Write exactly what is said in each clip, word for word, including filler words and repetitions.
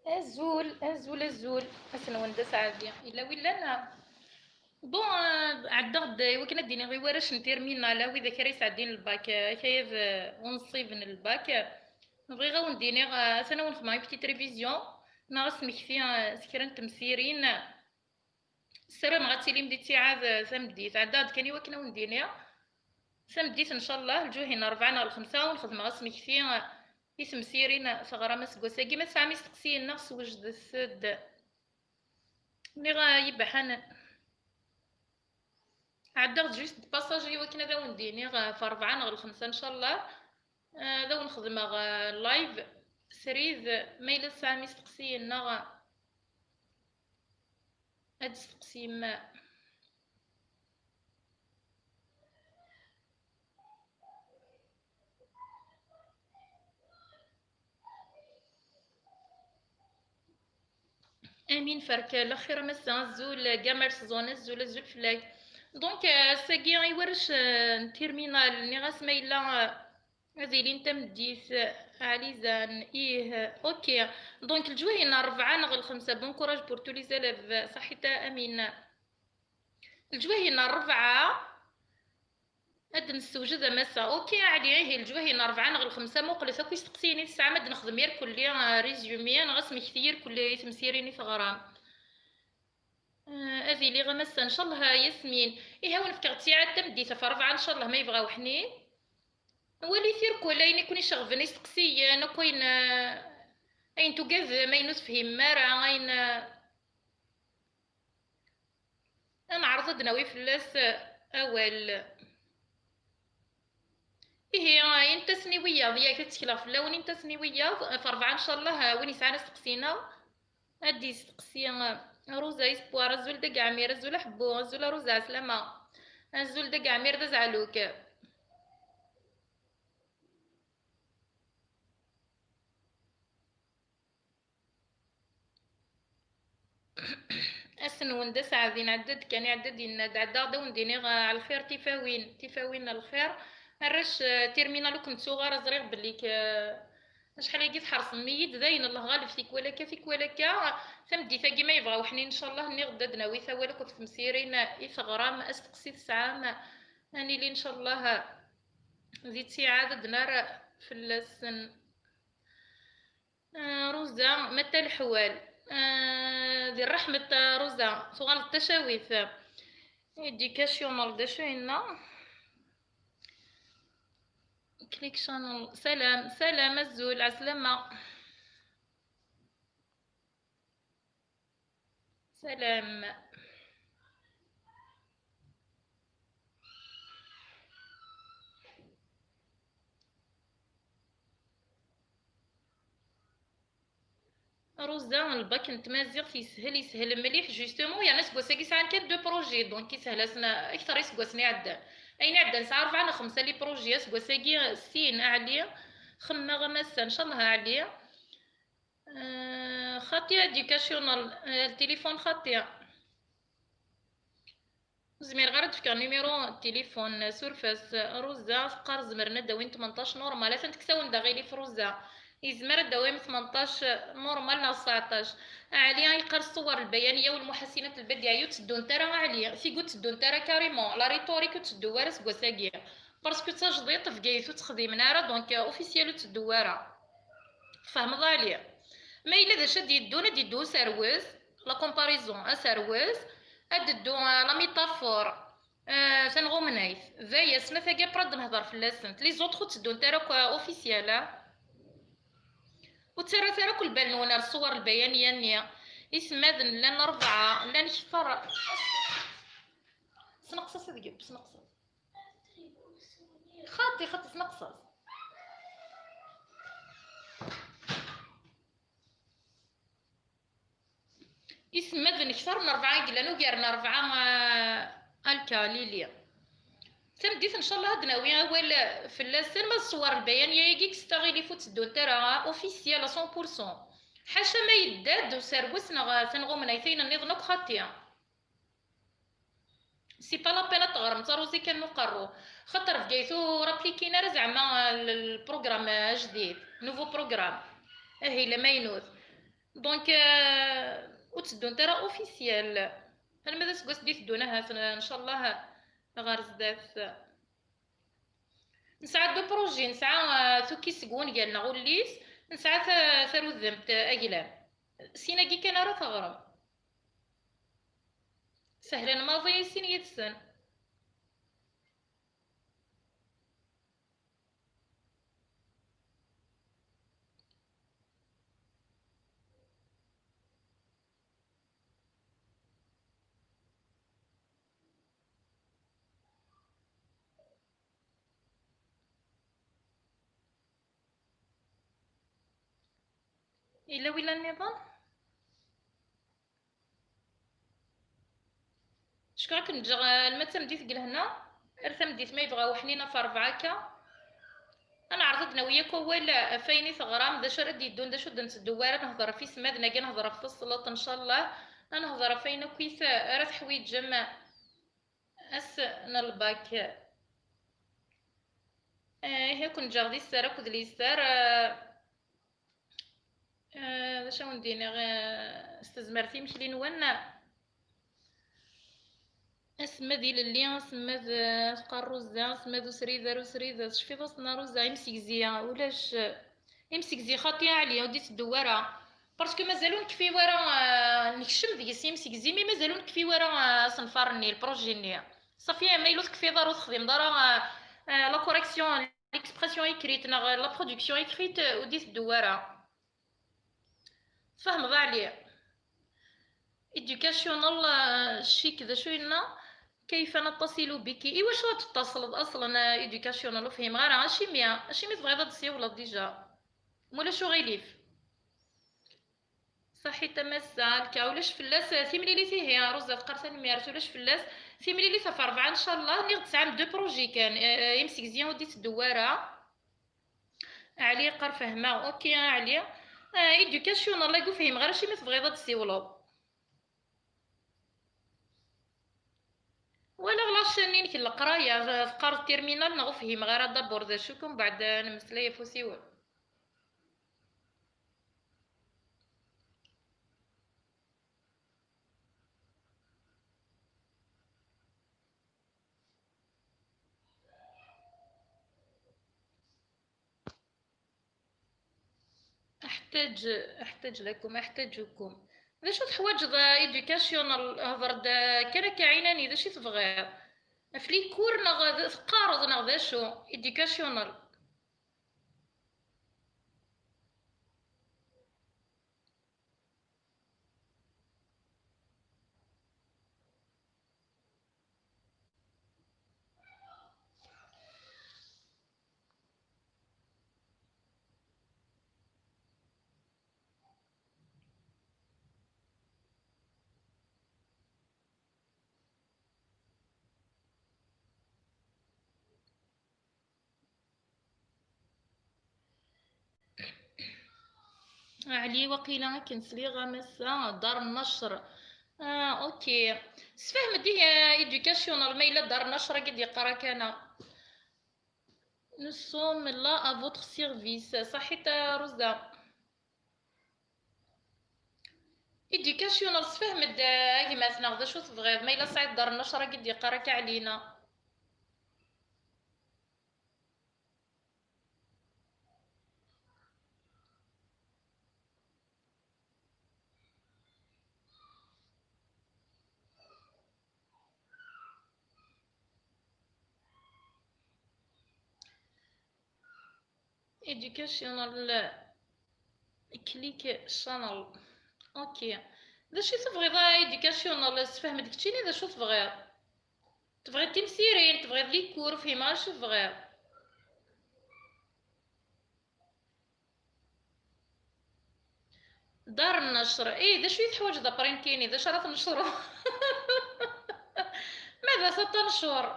Azul, azul, azul. Ass-nwen d aseɛdi. Yella wi llan? Bon, euh, ɛeddaɣ-d i wakken ad d-iniɣ i warrac n terminal, a widak ara yesɛeddin lbak, euh, akayad, euh, unṣib n lbak. Bɣiɣ ad wen-d-iniɣ, euh, atan ad wen-xedmeɣ une petite révision, neɣ asmekti, euh, s kra n temsirin. Ssarameɣ ad tilim di ttiɛad, eh, tameddit. Ɛeddaɣ-d kan i wakken ad wen-d-iniɣ. Tameddit, ncallah, lǧuhin rebɛa neɣ lxemsa, ad wen-xedmeɣ asmekti, eh, i temsirin, eh, teɣram aseggas-agi. Ma tesɛam isteqsiyen-nneɣ, swejdet-d. Nniɣ, eh, yibaḥanen. Ɛeddaɣ-d juste de passage i wakken ad awen-d-iniɣ, eh, ɣef rebɛa neɣ lxemsa, ncallah. Eh, ad awen-xedmeɣ, eh, live srid, ma yella tesɛam isteqsiyen-nneɣ, ad d-testeqsim. Amin Ferkal, axir a massa, azul, Gamers Zone, azul, azul fell-ak. Donc, euh, ass-agi i warrac, euh, n terminal, nniɣ-as ma yella, euh, ad ilin tameddit, euh, ɛlizan, ih, ok. Donc, lǧuhin rebɛa neɣ lxemsa, bon courage pour tous les élèves, صحيت a Amin. Lǧuhin rebɛa, ad nessewjed a massa. Ok a Ɛli, ihi lǧuhin rebɛa neɣ lxemsa, muqlet akk isteqsiyen i tesɛam, ad nexdem irkelli, euh, résumé, neɣ asmekti irkelli i temsirin i teɣram. Euh, ad iliɣ a massa, ncallah a Yasmin. Ihi a wen-fkeɣ ttiɛad tameddit ɣef rebɛa, ncallah ma yebɣa weḥnin. Walit irkul ayen i ken-iceɣben, isteqsiyen, akk ayen, euh, ayen tugadem, ayen ur tefhimem ara, ayen, euh, Ad neɛreḍ ad d-nawi fell-as, eh, awal. Ihi, eh, init-asen i wiyaḍ, yak ad ttekleɣ fell-awen, init-asen i wiyaḍ, eh, ɣef rebɛa, ncallah, eh, win yesɛan asteqsi-nneɣ, ad d-yesteqsi, eh, Ruza Espoir, azul deg Ɛmir, azul a Ḥebbu, azul a Ruza, ɛeslama. Azul deg Ɛmir d azeɛluk. Ass-nwen d aseɛdi, nɛedda-d kan, iɛedda-d yenna-d, ɛeddaɣ-d ad wen-d-iniɣ, eh, lxir tifawin, tifawin n lxir. Arrac, eh, terminal ur ken-ttuɣ ara, ẓriɣ belli k-, eh, acḥal-agi tḥersem-iyi-d, dayen Allah ɣaleb, tikwal akka, tikwal akka. Tameddit-agi ma yebɣa weḥnin, ncallah, nniɣ-d ad d-nawi tawal akked temsirin i teɣram, asteqsi tesɛam, ad nili ncallah di ttiɛad ad d-nerr fell-asen. Ah, Ruza, mata leḥwal? Ah, di ṛṛeḥmet, ah, Ruza, tuɣaleḍ d tacawit. Educational, d acu yenna? Click channel. Salam, salam, azul, ɛeslama. Salam. Ruza, lbak n tmaziɣt yeshel, yeshel mliḥ, justement, yerna aseggas-agi sɛan kan deux projets, donc yeshel-asen akteṛ iseggasen iɛeddan. Ayen iɛeddan sɛa ṛebɛa neɣ xemsa les projets, aseggas-agi sin, a Ɛli, xemmeɣ a massa, ncallah a Ɛli. Euh, xaṭi educational, euh, ltilifun xaṭi. Ur zmireɣ ara ad d-fkeɣ numéro n tilifun, suref-as. Ruza teqqar zemren ad d-awin tmenṭac normal. Atan teksawen-d aɣilif Ruza. Yezmer ad d-awim tmenṭac normal neɣ sseɛṭac. Ɛli yeqqar ṣṣewwer lbayaniya u lmuḥassinat lbadiɛiya ur tteddunt ara a Ɛli. Tigi ur tteddunt ara carrément. La rhétorique ur tteddu ara seg wass-agi. Parce que d tajdiṭ, Bgayet ur tt-xdimen ara, donc, euh, officiel ur tteddu ara. Tfehmeḍ a Ɛli? Ma yella d acu ad d-yeddun, ad d-yeddu userwes, la comparaison, aserwes, ad d-teddu, euh, la métaphore, euh, tanɣumnayt. D aya, snat-agi après ad d-nehder fell-asent. Les autres ur tteddunt ara akk, euh, officiel, ah. Ur ttarrat ara akk lbal-nwen ar ṣṣewwer lbayaniya-nni. Isemmaden llan rebɛa, llan kter. Sneqṣas ad yeb, sneqṣas. Xaṭi, xaṭi, sneqṣas. Isemmaden kter n rebɛa i yellan, ugar n rebɛa, ah, alka, Lili. Tameddit, ncallah, ad d-nawi awal fell-asen, ma d ṣṣewwer lbayaniya-agi kkset aɣilif ur tteddunt ara, officiel à cent pour cent. Ḥaca ma yedda-d userwes neɣ tanɣumnayt, ayen nniḍen akk xaṭi. C'est pas la peine ad teɣrem, d taruẓi kan n uqerru. Xaṭer Bgayet ur applikin ara zeɛma l-, lprogramme ajdid, nouveau programme. Ahil amaynut. Donc, euh, ur tteddunt ara officiel. Alma d aseggas d-iteddun ahat, ncallah, ɣer zdat. Nesɛa deux projets, nesɛa, euh, tukkist seg wungal neɣ ullis, nesɛa ta-, tarudemt, euh, aglam. Sin-agi kan ara teɣrem. Sehlen maḍi i sin yid-sen. Yella wila nniḍen? Cukkeɣ akken ǧǧeɣ, eh, alma d tameddit deg lehna, ar tameddit ma yebɣa uḥnin ɣef rebɛa akka. Ad neɛreḍ ad d-nawi akk awal ɣef wayen i teɣram, d acu ara d-yeddun, d acu ur d-netteddu ara, ad nehḍer ɣef isemmaden-agi, ad nehḍer ɣef tesleḍt, ncallah, ad nehḍer ɣef wayen akkit ara teḥwiǧem ass n lbak. Eh, ih, ad ken-ǧǧeɣ di sser akked liser. Eh, Eh, d acu awen-d-iniɣ, eh, s tezmert imekli-nwen? Asemmad ilelli, asemmad, eh, teqqar Ruza, asemmad usrid ar usrid, tecfiḍ-asen a Ruza, imsegzi, ulac, eh, imsegzi xaṭi a Ɛli, ur d-itteddu ara. Parce que mazal ur nekfi wara, eh, nekcem deg-s imsegzi, mi mazal ur nekfi wara, eh, asenfar-nni, le projet-nni. Safi, ma yella ur tekfiḍ ara, ur texdimeḍ ara, eh, eh, la correction, l'expression écrite, neɣ la production écrite, eh, ur d-itteddu ara. Tfehmeḍ a Ɛli? Educational, eh, chic, d acu yenna? Kayfa nattasilu biki? Iwacu ad tettaṣleḍ aṣlen, eh, educational? Ur fhimeɣ ara. Acimi, acimi tebɣiḍ ad d-tessiwleḍ dija? Mulac uɣilif. Saḥit a massa, lka ulac fell-as, eh, timlilit ihi, Ruza teqqar tanemmirt, ulac fell-as. Timlilit ɣef rebɛa, ncallah, nniɣ-d tesɛam deux projets kan, eh, eh, imsegzi ur d-itteddu ara. Ɛli yeqqar fehmeɣ. Ok a Ɛli. Ah, éducation, Allah ur fhimeɣ ara acimi tebɣiḍ ad d-tessiwleḍ. Walaɣ la chaîne-inek n leqraya, teqqareḍ terminal neɣ ur fhimeɣ ara d'abord d acu-k, umbeɛd, ah, nemmeslay ɣef usiwel. أحتاج، أحتاج لكم، أحتاجكم. D acu teḥwaǧeḍ, ah, éducation, hḍer-d, ah, kan akka ɛinani, d acu i tebɣiḍ? Ɣef les cours neɣ d, teqqareḍ neɣ d acu? Educational. Ɛli, waqila akken sliɣ-am ass-a, dar nnecr. Ah, ok. Sefhem-d ihi, ah, éducational, ma yella dar nnecr-agi d-yeqqar akka-nneɣ. Nous sommes là à votre service. Saḥit a Ruza. Éducational, sefhem-d, ah, a gma-tneɣ d acu tebɣiḍ, ma yella tesɛiḍ dar nnecr-agi d-yeqqar akka Ɛlina. Educational, click channel. Ok. D acu i tebɣiḍ a educational? Sefhem-d keččini d acu tebɣiḍ. Tebɣiḍ timsirin, tebɣiḍ les cours, ur fhimeɣ acu tebɣiḍ. Dar nnecr. Ih, d acu i teḥwaǧeḍ après nekkini? D acu ara tnecreḍ? Ma d acu ara tnecreḍ?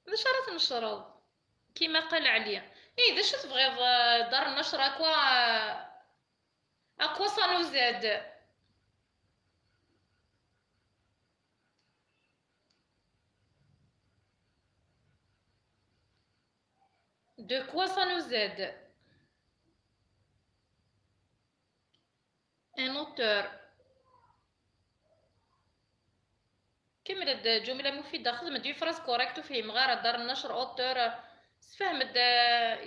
D acu ara tnecreḍ? Kima qal Ɛli. Ih, d acu tebɣiḍ, eh, dar nnecr, à quoi, à quoi ça nous aide? De quoi ça nous aide? auteur. Kemmel-d ǧumla mufida, xdem-d une phrase correcte, ur fhimeɣ ara, dar nnecr, auteur, sefhem-d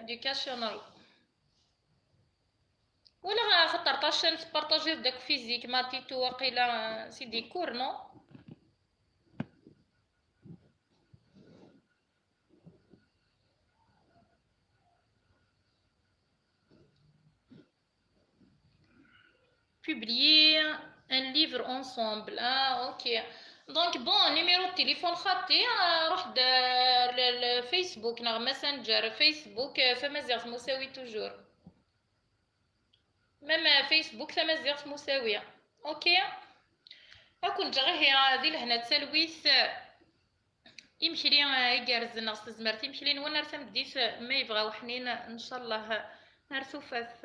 éducational. Wala axaṭer tacen tpartajiḍ-d akk physique, maths et tout, waqila c'est des cours, non? Publier un livre ensemble. Ah, ok. Donc, bon, numéro de téléphone خاطي، آه، روح د-، ل-، ل-، Facebook نغ Messenger، Facebook، آه، Tamaziɣt Musawi toujours. Même Facebook Tamaziɣt Musawi. Ok. Ad ken-ǧǧeɣ ihi di lehna d talwit. Imekli, آه، igerrzen neɣ s tezmert imekli-nwen ar tameddit, آه، ma yebɣa uḥnin, ncallah, آه، ar tufat.